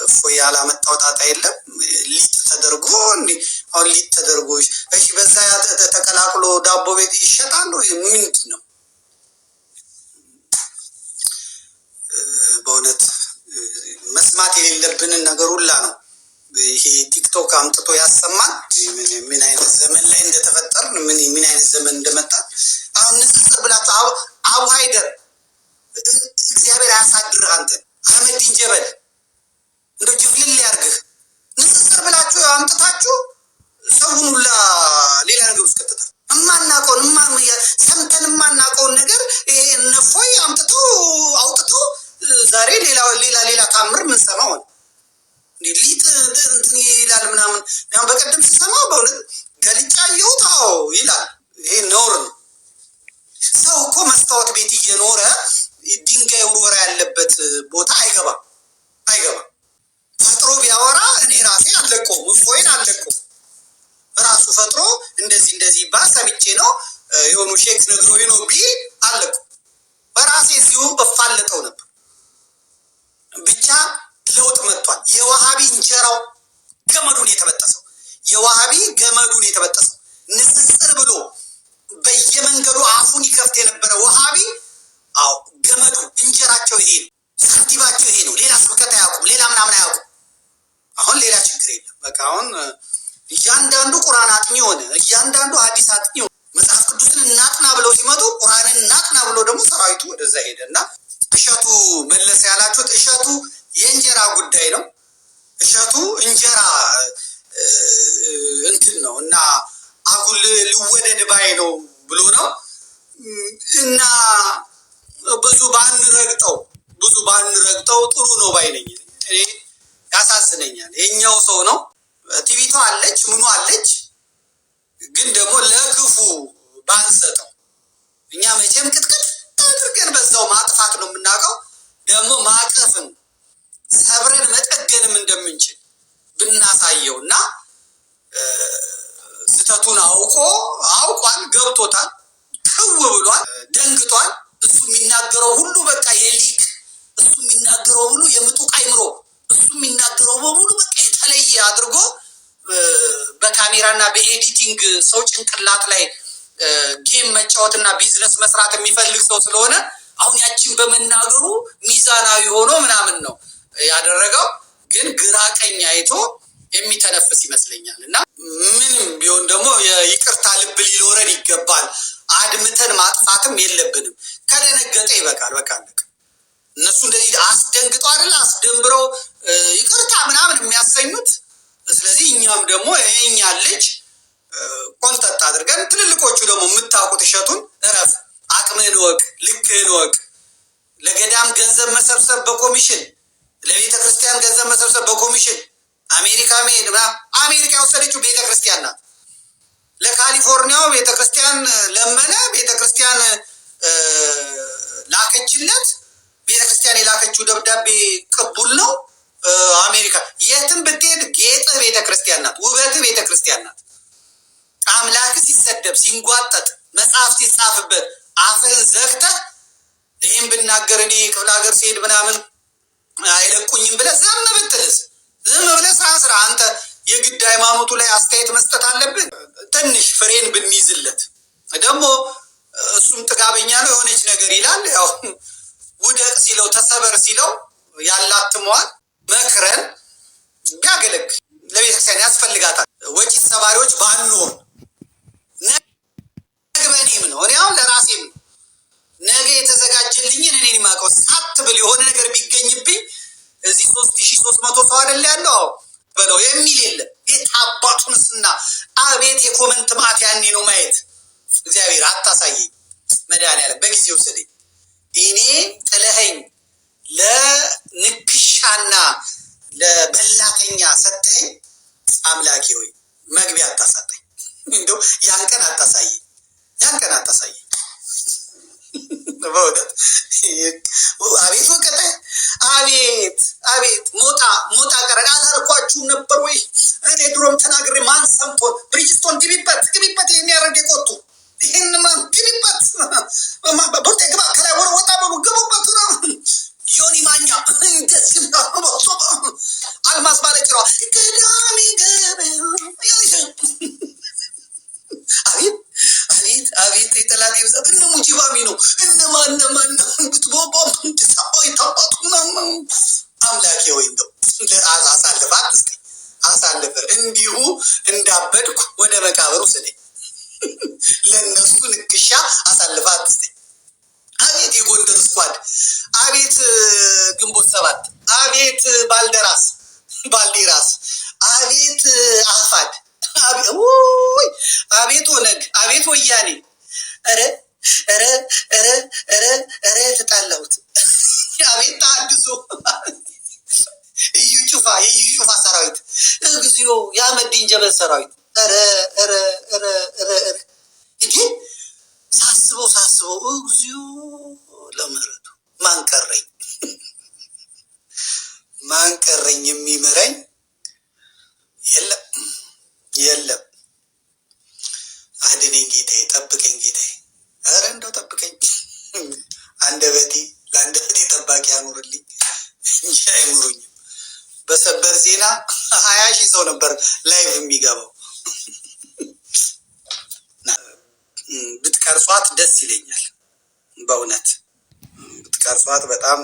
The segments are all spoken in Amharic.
እፎይ ያላመጣው ጣጣ የለም። ሊጥ ተደርጎ አሁን ሊጥ ተደርጎ እሺ፣ በዛ ተቀላቅሎ ዳቦ ቤት ይሸጣሉ። ምንድን ነው በእውነት መስማት የሌለብንን ነገር ሁላ ነው ይሄ ቲክቶክ አምጥቶ ያሰማል። ምን አይነት ዘመን ላይ እንደተፈጠርን፣ ምን አይነት ዘመን እንደመጣን። አሁን ንጽጽር ብላችሁ አቡ ሀይደር እግዚአብሔር አያሳድርህ አንተን፣ አህመዲን ጀበል እንደ ጅፍልል ያርግህ። ንጽጽር ብላችሁ አምጥታችሁ ሰውን ሁላ ሌላ ነገር ውስጥ ከተታል። እማናውቀውን ሰምተን እማናውቀውን ነገር ይሄ እነፎይ አምጥቶ አውጥቶ ዛሬ ሌላ ሌላ ሌላ ታምር ምንሰማው ሆነ። ሊጥ እንትን ይላል ምናምን። በቀደም ስሰማ በእውነት ገልጫ አየሁት። አዎ ይላል። ይሄ ነውር ነው። ሰው እኮ መስታወት ቤት እየኖረ ድንጋይ ውርወራ ያለበት ቦታ አይገባም፣ አይገባም። ፈጥሮ ቢያወራ እኔ ራሴ አልለቀውም፣ እፎይን አልለቀውም። ራሱ ፈጥሮ እንደዚህ እንደዚህ ይባል ሰምቼ ነው የሆኑ ሼክ ነግሮኝ ነው ቢል አልለቀውም። በራሴ እዚሁ እፋለጠው ነበር። ብቻ ለውጥ መጥቷል። የዋሃቢ እንጀራው ገመዱን የተበጠሰው፣ የዋሃቢ ገመዱን የተበጠሰው፣ ንጽጽር ብሎ በየመንገዱ አፉን ይከፍት የነበረ ዋሃቢ፣ አዎ ገመዱ እንጀራቸው ይሄ ነው፣ ሳንቲማቸው ይሄ ነው። ሌላ ስብከት አያውቁም፣ ሌላ ምናምን አያውቁም። አሁን ሌላ ችግር የለም። በቃ አሁን እያንዳንዱ ቁርአን አጥኚ ሆነ፣ እያንዳንዱ ሐዲስ አጥኚ ሆነ። መጽሐፍ ቅዱስን እናጥና ብለው ሲመጡ ቁርአንን እናጥና ብሎ ደግሞ ሰራዊቱ ወደዛ ሄደ። እና እሸቱ መለሰ ያላችሁት እሸቱ የእንጀራ ጉዳይ ነው። እሸቱ እንጀራ እንትን ነው እና አጉል ልወደድ ባይ ነው ብሎ ነው። እና ብዙ ባንረግጠው፣ ብዙ ባንረግጠው ጥሩ ነው ባይ ነኝ። እኔ ያሳዝነኛል። የኛው ሰው ነው። ቲቪቷ አለች፣ ምኑ አለች፣ ግን ደግሞ ለክፉ ባንሰጠው። እኛ መቼም ቅጥቅጥ አድርገን በዛው ማጥፋት ነው የምናውቀው። ደግሞ ማቀፍም ሰብረን መጠገንም እንደምንችል ብናሳየው። እና ስህተቱን አውቆ አውቋል፣ ገብቶታል፣ ክው ብሏል፣ ደንግጧል። እሱ የሚናገረው ሁሉ በቃ የሊቅ፣ እሱ የሚናገረው ሁሉ የምጡቅ አይምሮ፣ እሱ የሚናገረው በሙሉ በቃ የተለየ አድርጎ በካሜራና በ editing ሰው ጭንቅላት ላይ game መጫወትና ቢዝነስ መስራት የሚፈልግ ሰው ስለሆነ አሁን ያችን በመናገሩ ሚዛናዊ ሆኖ ምናምን ነው ያደረገው። ግን ግራ ቀኝ አይቶ የሚተነፍስ ይመስለኛል። እና ምንም ቢሆን ደግሞ የይቅርታ ልብ ሊኖረን ይገባል። አድምተን ማጥፋትም የለብንም። ከደነገጠ ይበቃል። በቃ አለቀ። እነሱ እንደዚህ አስደንግጠው አይደለ አስደንብረው ይቅርታ ምናምን የሚያሰኙት። ስለዚህ እኛም ደግሞ የእኛን ልጅ ቆንጠጥ አድርገን፣ ትልልቆቹ ደግሞ የምታውቁት እሸቱን እረፍ፣ አቅምህን እወቅ፣ ልክህን እወቅ። ለገዳም ገንዘብ መሰብሰብ በኮሚሽን፣ ለቤተ ክርስቲያን ገንዘብ መሰብሰብ በኮሚሽን፣ አሜሪካ መሄድ፣ አሜሪካ የወሰደችው ቤተ ክርስቲያን ናት። ለካሊፎርኒያው ቤተ ክርስቲያን ለመነ፣ ቤተ ክርስቲያን ላከችለት። ቤተ ክርስቲያን የላከችው ደብዳቤ ቅቡል ነው። አሜሪካ የትም ብትሄድ ጌጥህ ቤተ ክርስቲያን ናት፣ ውበትህ ቤተ ክርስቲያን ናት። አምላክ ሲሰደብ ሲንጓጠጥ መጽሐፍ ሲጻፍበት አፍህን ዘግተህ ይህን ብናገር እኔ ክፍለ ሀገር ሲሄድ ምናምን አይለቁኝም ብለህ ዝም ብትልስ፣ ዝም ብለህ ስራ ስራ። አንተ የግድ ሃይማኖቱ ላይ አስተያየት መስጠት አለብህ? ትንሽ ፍሬን ብንይዝለት ደግሞ እሱም ጥጋበኛ ነው፣ የሆነች ነገር ይላል። ያው ውደቅ ሲለው ተሰበር ሲለው ያላትመዋል። መክረን ቢያገለግል ለቤተክርስቲያን ያስፈልጋታል። ወጪ ሰባሪዎች ባንሆን ነገ በእኔም ነው፣ እኔ አሁን ለራሴም ነው። ነገ የተዘጋጀልኝን እኔን የማውቀው ሳት ብል የሆነ ነገር ቢገኝብኝ እዚህ 3300 ሰው አይደለ ያለው በለው የሚል የለም። የት አባቱንስና አቤት የ comment ማት ያኔ ነው ማየት። እግዚአብሔር አታሳየኝ፣ መድኃኒዓለም በጊዜ ውሰደኝ። እኔ ጥለኸኝ ለንክሻና ለበላተኛ ሰጥተኸኝ አምላኬ ሆይ መግቢያ አታሳጣኝ። እንደው ያን ቀን አታሳየኝ፣ ያን ቀን አታሳየኝ። በእውነት አቤት ወቀጠ፣ አቤት አቤት ሞጣ ሞጣ ቀረ። አላልኳችሁም ነበር ወይ? እኔ ድሮም ተናግሬ ማን ሰምቶን? ብሪጅስቶን ግቢበት፣ ግቢበት፣ ይህን ያደረገ ቆጡ ይህን ማን ግቢበት፣ ቦርጤ ግባ፣ ከላይ ወረ ወጣ በሉ ግቡበት። ዮኒ ማኛ እንደዚህ ምስጢሯ ቅዳሜ ገበያ። አቤት አቤት አቤት፣ የጠላት ብዛት! እነ ሙጂባሚ ነው፣ እነ ማን ማን ታባቱ ምናምን። አምላኬ ወይ እንደው አሳልፈ አትስጠኝ፣ አሳልፈ እንዲሁ እንዳበድኩ ወደ መቃብር ውሰደኝ። ለእነሱ ንክሻ አሳልፈ አትስጠኝ። አቤት የጎንደር squad፣ አቤት ግንቦት ሰባት፣ አቤት ባልደራስ ባልዲራስ፣ አቤት አፋድ፣ አቤት ኦነግ፣ አቤት ወያኔ። ኧረ ኧረ ኧረ ኧረ ኧረ የተጣላሁት፣ አቤት ተሐድሶ፣ እዩ ጩፋ፣ የእዩ ጩፋ ሰራዊት፣ እግዚኦ የአህመዲን ጀበል ሰራዊት። ኧረ ኧረ ኧረ ኧረ ኧረ እንዴ፣ ሳስበው ሳስበው እግዚኦ ለምህረቱ፣ ማን ቀረኝ? ማን ቀረኝ? የሚምረኝ የለም የለም። አድነኝ ጌታዬ፣ ጠብቀኝ ጌታዬ። ኧረ እንደው ጠብቀኝ። አንደበቴ ለአንደበቴ ጠባቂ አኑርልኝ እንጂ አይምሩኝም። በሰበር ዜና 20,000 ሰው ነበር live የሚገባው። ብትቀርጿት ደስ ይለኛል። በእውነት ብትቀርጿት በጣም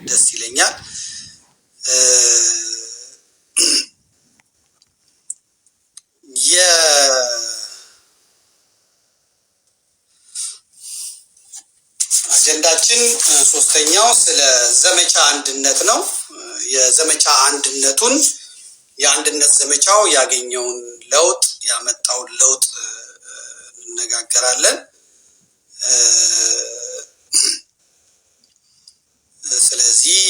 ደስ ይለኛል። የአጀንዳችን ሶስተኛው ስለ ዘመቻ አንድነት ነው። የዘመቻ አንድነቱን፣ የአንድነት ዘመቻው ያገኘውን ለውጥ፣ ያመጣውን ለውጥ እንነጋገራለን። ስለዚህ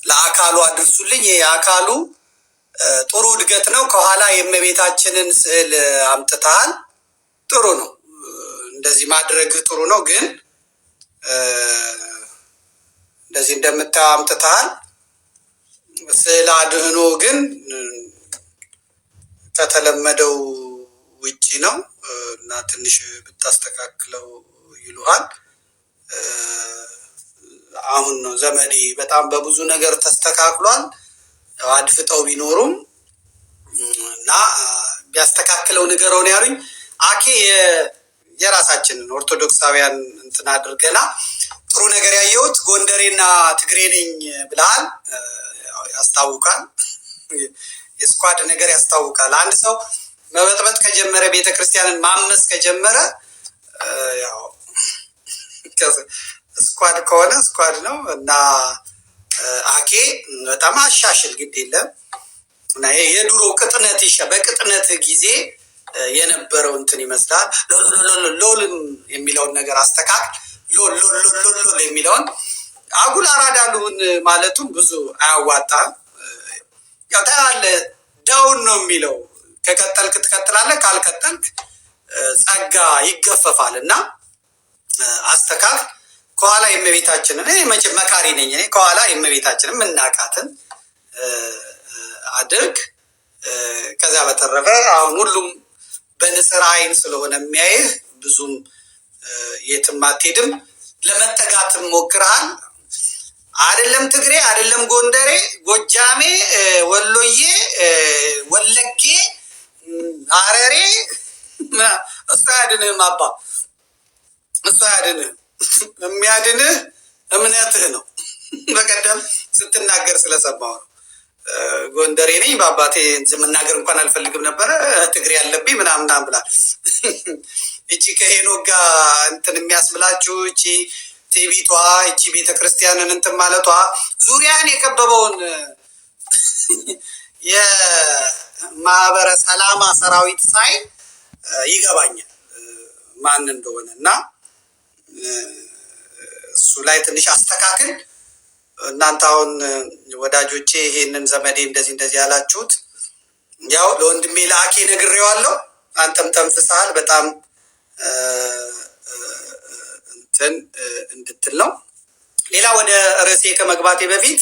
ለአካሉ አድርሱልኝ። ይሄ የአካሉ ጥሩ እድገት ነው። ከኋላ የእመቤታችንን ስዕል አምጥተሃል። ጥሩ ነው። እንደዚህ ማድረግ ጥሩ ነው። ግን እንደዚህ እንደምታየው አምጥተሃል። ስዕል አድህኖ ግን ከተለመደው ውጪ ነው እና ትንሽ ብታስተካክለው ይሉሃል። አሁን ነው ዘመዴ በጣም በብዙ ነገር ተስተካክሏል። አድፍጠው ቢኖሩም እና ቢያስተካክለው ንገረው ነው ያሉኝ። አኬ የራሳችንን ኦርቶዶክሳውያን እንትን አድርገና ጥሩ ነገር ያየሁት ጎንደሬና ትግሬ ነኝ ብለሃል። ያስታውቃል። የ squad ነገር ያስታውቃል። አንድ ሰው መበጥበጥ ከጀመረ፣ ቤተክርስቲያንን ማመስ ከጀመረ፣ ያው squad ከሆነ squad ነው። እና አኬ በጣም አሻሽል፣ ግድ የለም። እና ይሄ የድሮ ቅጥነት በቅጥነት ጊዜ የነበረው እንትን ይመስላል። ሎልን የሚለውን ነገር አስተካክል። ሎል ሎል ሎል ሎል የሚለውን አጉል አራዳ ልሁን ማለቱም ብዙ አያዋጣም። ያው ታያለህ፣ down ነው የሚለው። ከቀጠልክ ትቀጥላለህ፣ ካልቀጠልክ ጸጋ ይገፈፋል እና አስተካክል። ከኋላ የእመቤታችንን፣ እኔ መቼም መካሪ ነኝ እኔ፣ ከኋላ የእመቤታችንን የምናውቃትን አድርግ። ከዚያ በተረፈ አሁን ሁሉም በንስር አይን ስለሆነ የሚያይህ ብዙም የትም አትሄድም። ለመጠጋትም ሞክረሃል። አይደለም ትግሬ፣ አይደለም ጎንደሬ፣ ጎጃሜ፣ ወሎዬ፣ ወለጌ፣ ሀረሬ እሱ አያድንህም አባ፣ እሱ አያድንህም። የሚያድንህ እምነትህ ነው። በቀደም ስትናገር ስለሰማሁ ነው። ጎንደሬ ነኝ በአባቴ መናገር እንኳን አልፈልግም ነበረ፣ ትግሬ ያለብኝ ምናምን ብላል። እቺ ከሄኖክ ጋር እንትን የሚያስብላችሁ እቺ ትዕቢቷ፣ እቺ ቤተክርስቲያንን እንትን ማለቷ፣ ዙሪያን የከበበውን የማህበረ ሰላማ ሰራዊት ሳይ ይገባኛል ማን እንደሆነ። እና እሱ ላይ ትንሽ አስተካክል። እናንተ አሁን ወዳጆቼ ይሄንን ዘመዴ እንደዚህ እንደዚህ ያላችሁት ያው ለወንድሜ ለአኬ ነግሬዋለሁ። አንተም ተንፍሰሃል። በጣም እንትን እንድትል ነው። ሌላ ወደ ርዕሴ ከመግባቴ በፊት